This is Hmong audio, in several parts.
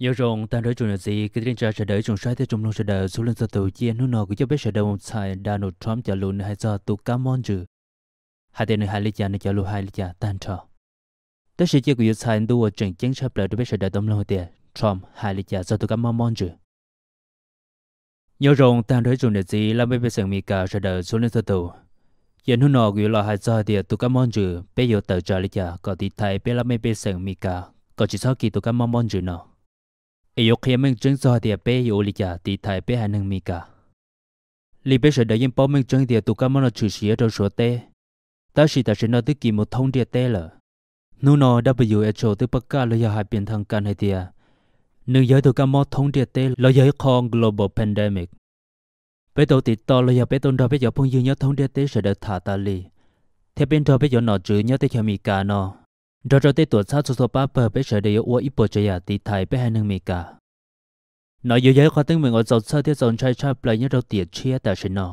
Nyob zoo tag nrho ib tsoom niam txiv kwv tij neej tsa sawv daws, ib tsoom saib thiab tsoom mloog sawv daws txhua leej txhua tus. Cia hnub no kuv coj peb sawv daws mus txhais Donald Trump cov lus nws hais txog tus kab mob ntsws, hais tias nws hais li cas, nws cov lus hais li cas tag nrho. Tab sis cia kuv yuav txhais ntu uas tseem ceeb tshaj plaws rau peb sawv daws tau mloog tias Trump hais li cas txog tus kab mob mob ntsws. Nyob zoo tag nrho ib tsoom niam txiv laj mej pej xeem Amelikas sawv daws txhua leej txhua tus. Ces hnub no kuv yuav los hais txog hais tias tus kab mob ntsws peb yuav tawm tsam li cas kom tiv thaiv peb laj mej pej xeem Amelikas kom tsis txhob kis tus kab mob mob ntsws no. Es yuav qhia meej tseeb txog hais tias peb yuav ua li cas tiv thaiv peb haiv neeg Amelikas. Li peb sawv daws yeej paub meej tseeb tias tus kab mob no tshwm sim rau Suav teb, tab sis tam sim no twb kis mus thoob ntiaj teb lawm. Hnub no W H O twb pab kaj los yog hais pias thas kas hais tias nws yog ib tug kab mob thoob ntiaj teb los yog ib qho global pandemic. Peb tau tiv to los yog peb tau nrog peb cov phooj ywg nyob thoob ntiaj teb sawv daws tham tas li, thiab peb nrog peb cov nom tswv nyob teb chaws Amelikas no, nrog rau tej tuam txhab txhua txhua pab pawg, peb sawv daws yuav ua ib puas tsav yam tiv thaiv peb haiv neeg Amelikas. No yuav yog ib qho teeb meem uas txaus txhawj thiab txaus ntshai tshaj plaws nyob rau tiam tshiab tam sim no,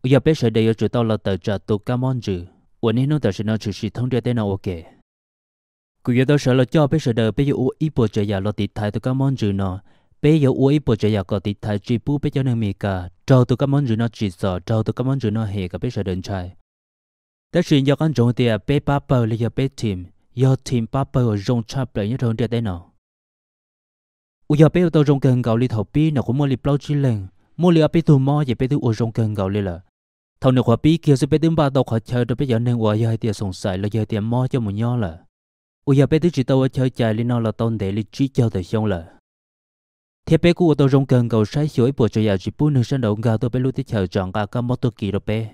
uas yog peb sawv daws yuav tsum tau los tawm tsam tus kab mob ntsws uas niaj hnub tam sim no tshwm sim thoob ntiaj teb no ua ke. Kuv yuav tau sawv los coj peb sawv daws, peb yuav ua ib puas tsav yam los tiv thaiv tus kab mob ntsws no. Peb yuav ua ib puas tsav yam kom tiv thaiv tsis pub peb cov neeg Amelikas raug tus kab mob ntsws no tsim txom, raug tus kab mob ntsws no hem kom peb sawv daws ntshai. Tab sis nco qab ntsoov tias peb pab pawg los yog peb team, yog team pab pawg uas zoo tshaj plaws nyob rau ntiaj teb no. Uas yog peb ua tau zoo kawg nkaus li. Thaum pib nyuam qhuav muaj li plaub tsib leeg, muaj li ob peb tug mob ces peb twb ua zoo kawg nkaus li lawm. Thaum nyuam qhuav pib kiag xwb peb twb npaj tau qhov chaw rau peb cov neeg uas yog hais tias xoom xais los yog hais tias mob coj mus nyob lawm. Uas yog peb twb tsis tau ua chaw cais li no los tau ntev li tsib caug tawm xyoo lawm. Thiab peb kuj ua tau zoo kawg nkaus saib xyuas ib puas tsav yam tsis pub neeg sab nraud nkag tuaj peb lub teb chaws tsam nqa kab mob tuaj kis rau peb.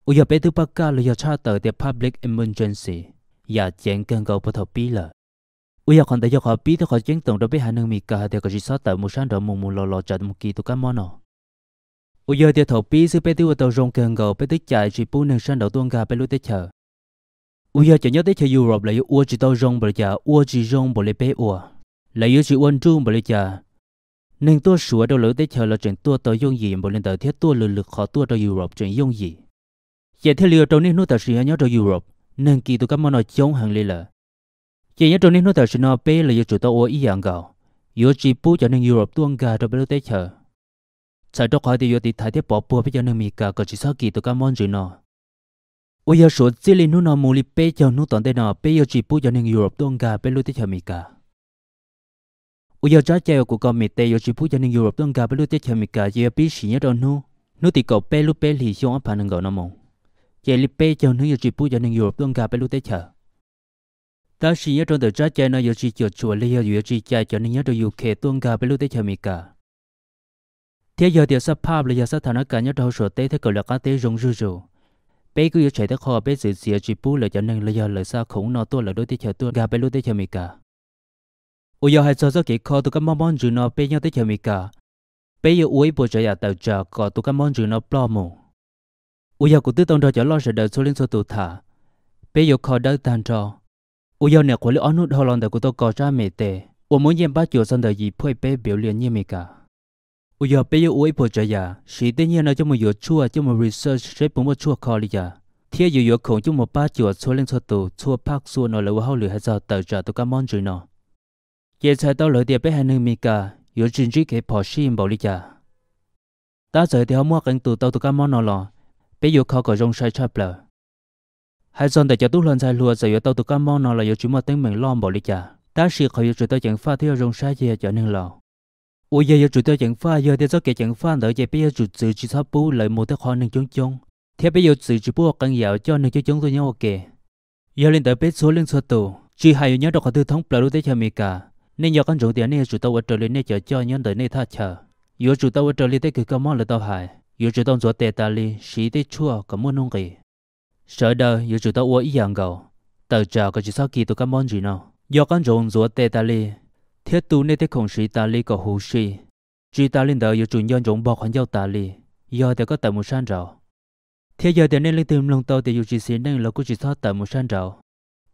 Uas yog peb twb pab kaj los yog tshaj tawm tias public emergency, yam ceev kawg nkaus puag thaum pib lawm. Uas yog qhov ntawd yog qhov pib thiab qhov ceeb toom rau peb haiv neeg Amelikas hais tias kom tsis txhob tawm mus sab nraud mus mus los los tsam mus kis tus kab mob no. Uas yog tias thaum pib xwb peb twb ua tau zoo kawg nkaus, peb twb cais tsis pub neeg sab nraud tuaj nkag peb lub teb chaws. Uas yog cov nyob teb chaws Europe lawv yuav ua tsis tau zoo npaum li cas, ua tsis zoo npaum li peb ua, lawv yuav tsis ua nruj npaum li cas, neeg tuaj Suav rau lawv lub teb chaws los tseem tuaj tau yooj yim npaum li ntawd thiab tuaj lwm lwm qhov tuaj rau Europe tseem yooj yim. Ces thiaj li ua rau niaj hnub tam sim no nyob rau Europe neeg kis tus kab mob no coob heev li lawm. Ces nyob rau niaj hnub tam sim no peb los yuav tsum tau ua ib yam nkaus, yuav tsis pub cov neeg Europe tuaj nkag rau peb lub teb chaws, txhawm rau qhov tias yuav tiv thaiv thiab pov puag peb cov neeg Amelikas kom tsis txhob kis tus kab mob ntsws no. Uas yog suav txij li hnub no mus li peb caug hnub tom ntej no peb yuav tsis pub cov neeg Europe tuaj nkag peb lub teb chaws Amelikas. Uas yog tsab cai uas kuv kom Mem Tes yuav tsis pub cov neeg Europe tuaj nkag peb lub teb chaws Amelikas ces yuav pib siv nyob rau hnub, hnub tim kaum peb lub peb hlis xyoo ob phav nees nkaum no mus, ces li peb caug hnub yuav tsis pub cov neeg Europe tuaj nkag peb lub teb chaws. Tab sis nyob rau ntawm tsab cai no yuav tsis cuam tshuam li yog yuav tsis cais cov neeg nyob rau Ukraine tuaj nkag peb lub teb chaws Amelikas. Thiab yog tias xab phaj los yog xab tha na kas nyob rau hauv Suav teb thiab Kaus Lim qab teb zoo zuj zus, peb kuj yuav tshem tej qho peb txwv txiav tsis pub lawv cov neeg los yog lawv xa khoom no tuaj lawv lub teb chaws tuaj nkag peb lub teb chaws Amelikas. Uas yog hais txog txoj kev kho tus kab mob mob ntsws no peb nyob teb chaws Amelikas, peb yuav ua ib puas tsav yam tawm tsam kom tus kab mob ntsws no ploj mus. Uas yog kuv twb tau nrog cov loj sawv daws txhua leej txhua tus tham, peb yuav kho dawb tag nrho. Uas yog nyuam qhuav li ob hnub dhau los ntawm kuv tau kos tsab Mem Tes uas muab nyiaj pab cuam txog ntawm yim phuaj peb billion nyiaj Amelikas. Uas yog peb yuav ua ib puas tsav yam siv tej nyiaj no coj mus yuav tshuaj, coj mus research seb puas muaj tshuaj kho li cas, thiab yuav yuav khoom coj mus pab cuam txhua leej txhua tus txhua phaj xua no lawv ua hauj lwm hais txog tawm tsam tus kab mob ntsws no. Ces txhais tau lawm tias peb haiv neeg Amelikas yuav tsis ntsib kev phom sij npaum li cas. Tab txawm tias ho muaj qee tus tau tus kab mob no los, peb yuav kho kom zoo sai tshaj plaws. Hais txog ntawm cov tub hluas ntxhais hluas txawm yuav tau tus kab mob no los yuav tsis muaj teeb meem loj npaum li cas, tab sis qhov yuav tsum tau ceev faj thiab yuav zoo saib ces yog cov neeg laus. Uas yog yuav tsum tau ceev faj, yog tias txoj kev ceev faj ntawd ces peb yuav tsum txwv tsis txhob pub lawv mus tej qhov neeg coob coob, thiab peb yuav txwv tsis pub ua qee yam coj neeg coob coob tuaj nyob ua ke. Yog li ntawd peb txhua leej txhua tus, tsis hais yuav nyob rau qhov twg thoob plaws lub teb chaws Amelikas, nej nco qab ntsoov tias nej yuav tsum tau ua raws li nej cov coj nyob ntawm nej thaj chaw. Yuav tsum tau ua raws li tej kws koj mob lawv tau hais, yuav tsum tau ntxuav tes tas li, siv tej tshuaj kom muaj nuj nqis. Sawv daws yuav tsum tau ua ib yam nkaus, tawm tsam kom tsis txhob kis tus kab mob ntsws no. Nco qab ntsoov ntxuav tes tas li, thiab tu nej tej khoom siv tas li kom huv si. Tsis tas li ntawd yuav tsum nco ntsoov npog qhov ncauj tas li, yog tias koj tawm mus sab nraud. Thiab yog tias nej leej twg mloog tau tias yus tsis xis neej los kuj tsis txhob tawm mus sab nraud.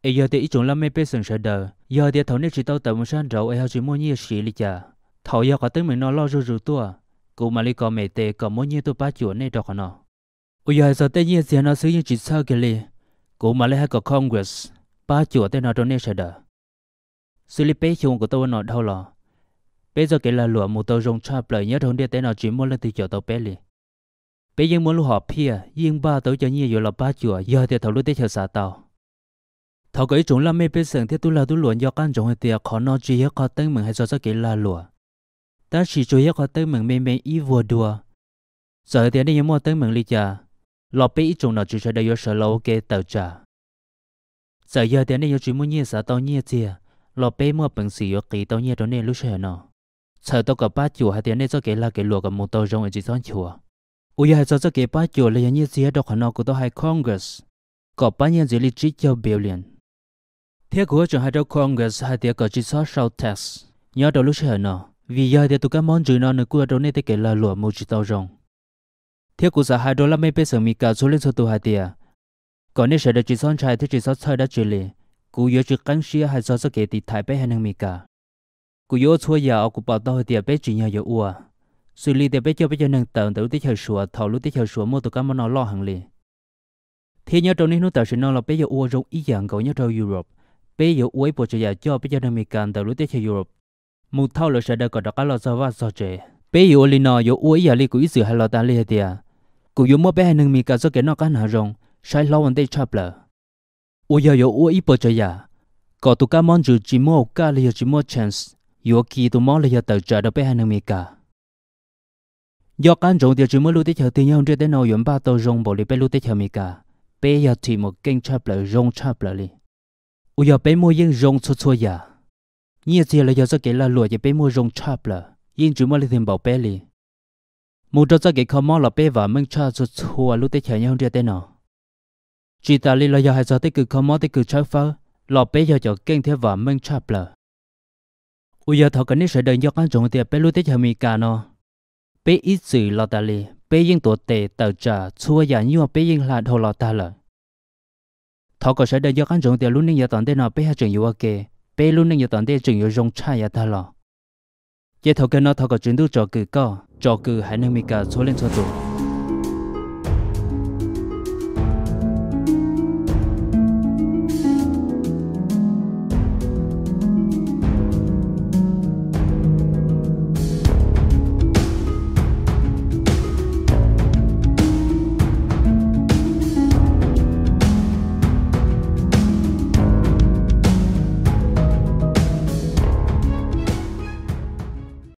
Es yog tias ib tsoom laj mej pej xeem sawv daws, yog tias thaum nej tsis tau tawm mus sab nraud es ho tsis muaj nyiaj siv li cas, thaum yog qhov teeb meem no loj zuj zus tuaj, kuv mam li kos Mem Tes kom muab nyiaj tuaj pab cuam nej rau qhov no. Uas yog hais txog tej nyiaj txiag no xwb yeej tsis txhawj kiag li, kuv mam li hais kom Congress pab cuam tej no rau nej sawv daws. Xws li peb xyoo kuv tau ua nom dhau los, Peb txoj kev lag luam mus tau zoo tshaj plaws nyob rau ntiaj teb no tsis muaj leej twg caum tau peb li. Peb yeej muaj lub hom phiaj yeej npaj tau ib co nyiaj yuav los pab cuam yog hais tias thaum lub teb chaws xav tau. Thov kom ib tsoom laj mej pej xeem thiab tub lag tub luam nco qab ntsoov hais tias qhov no tsis yog ib qho teeb meem hais txog txoj kev lag luam, tab sis tsuas yog ib qho teeb meem me me ib vuag dua. Txawm hais tias nej yuav muaj teeb meem li cas los peb ib tsoom nom tswv sawv daws yuav sawv los ua ke tawm tsam. Txawm yog tias nej yuav tsis muaj nyiaj xav tau nyiaj txiag los peb muaj peev xwm yuav qiv tau nyiaj rau nej lub sij hawm no, txhawm tau kom pab cuam hais tias nej txoj kev lag kev luam kom mus tau zoo es tsis txhob nchuav. Uas yog hais txog txoj kev pab cuam los yog nyiaj txiag rau qhov no kuv tau hais Congress kom pab nyiaj ntxiv li tsib caug billion. Thiab kuv tseem hais rau Congress hais tias kom tsis txhob sau tax nyob rau lub sij hawm no, vim yog hais tias tus kab mob ntsws no nws kuj ua rau nej tej kev lag luam mus tsis tau zoo. Thiab kuv xav hais rau laj mej pej xeem Meskas txhua leej txhua tus hais tias kom nej sawv daws tsis txhob ntshai thiab tsis txhob txhawj dab tsi li. Kuv yuav tsis qeeb siab hais txog txoj kev tiv thaiv peb haiv neeg Meskas. Kuv yuav ua txhua yam uas kuv pom tau hais tias peb tsim nyog yuav ua, xws li tias peb coj peb cov neeg tawm ntawm lub teb chaws Suav thaum lub teb chaws Suav muaj tus kab mob no loj heev li. Thiab nyob rau niaj hnub tam sim no los peb yuav ua zoo ib yam nkaus nyob rau Europe. Peb yuav ua ib puas tsav yam coj peb cov neeg Meskas ntawm lub teb chaws Europe mus thauj lawv sawv daws kom rov qab los txog vaj txog tsev. Peb yuav ua li no yuav ua ib yam li kuv ib txwm hais los tas li hais tias, kuv yuav muab peb haiv neeg Meskas txoj kev noj qab hnav zoo saib hlob ua ntej tshaj plaws. Uas yog yuav ua ib puas tsav yam kom tus kab mob ntsws tsis muaj ua kaj los yog tsis muaj chance yuav kis tus mob los yog tawm tsam rau peb haiv neeg Meskas. Nco qab ntsoov tias tsis muaj lub teb chaws twg nyob hauv ntiaj teb no yuav npaj tau zoo npaum li peb lub teb chaws Amelikas. Peb yog team uas keej tshaj plaws zoo tshaj plaws li. Uas yog peb muaj yeej zoo txhua txhua yam. Nyiaj txiag los yog txoj kev lag luam ces peb muaj zoo tshaj plaws yeej tsis muaj leej twg npaum peb li. Mus rau txoj kev kho mob los peb vam meej tshaj txhua txhua lub teb chaws nyob hauv ntiaj teb no. Tsis tas li los yog hais txog tej kws kho mob tej kws tshawb fawb los peb yog cov keej thiab vam meej tshaj plaws. Uas yog thov kom nej sawv daws nco qab ntsoov tias peb lub teb chaws Amelikas no, peb ib txwm los tas li peb yeej tuav tes tawm tsam txhua yam nyuaj peb yeej hla dhau los tag lawm. Thov kom sawv daws nco qab ntsoov tias lub neej yav tom ntej no peb haj tseem yuav ua ke, peb lub neej yav tom ntej tseem yuav zoo tshaj yav tag los. Ces thaum kawg no thov kom Tswv Ntuj tsom kwm koj, tsom kwm haiv neeg Amelikas txhua leej txhua tus.